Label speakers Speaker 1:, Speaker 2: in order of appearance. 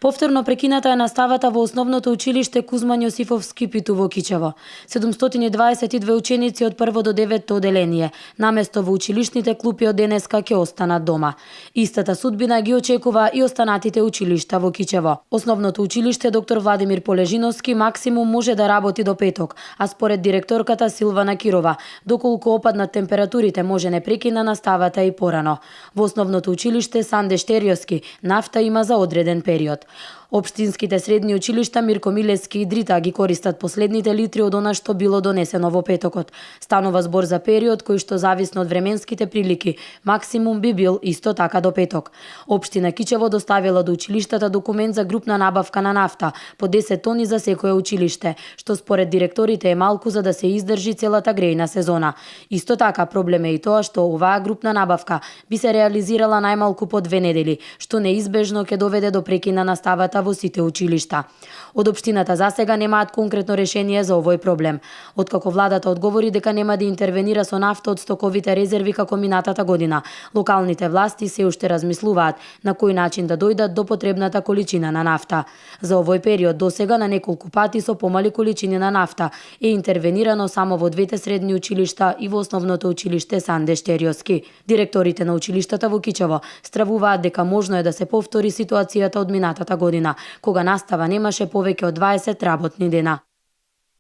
Speaker 1: Повторно прекината е наставата во основното училиште Кузман Јосифовски Питу во Кичево. 722 ученици од 1 до 9 оделение, наместо во училишните клупи од денеска ќе останат дома. Истата судбина ги очекува и останатите училишта во Кичево. Основното училиште доктор Владимир Полежиновски максимум може да работи до петок, а според директорката Силвана Кирова, доколку опаднат температурите може не прекина наставата и порано. Во основното училиште Санде Штериоски нафта има за одреден период. Општинските средни училишта Мирко Милески и Дрита ги користат последните литри од она што било донесено во петокот. Станува збор за период кој што зависно од временските прилики, максимум би бил исто така до петок. Општина Кичево доставила до училиштата документ за групна набавка на нафта по 10 тони за секое училиште, што според директорите е малку за да се издржи целата грејна сезона. Исто така проблем е и тоа што оваа групна набавка би се реализирала најмалку по 2 недели, што неизбежно ќе доведе до прекина наставата во сите училишта. Од општината засега немаат конкретно решение за овој проблем. Откако владата одговори дека нема да интервенира со нафта од стоковите резерви како минатата година, локалните власти се уште размислуваат на кој начин да дојдат до потребната количина на нафта. За овој период досега на неколку пати со помали количини на нафта е интервенирано само во двете средни училишта и во основното училиште Санде Штериоски. Директорите на училиштата во Кичево стравуваат дека можно е да се повтори ситуацијата од минатата година, кога настава немаше повеќе од 20 работни дена.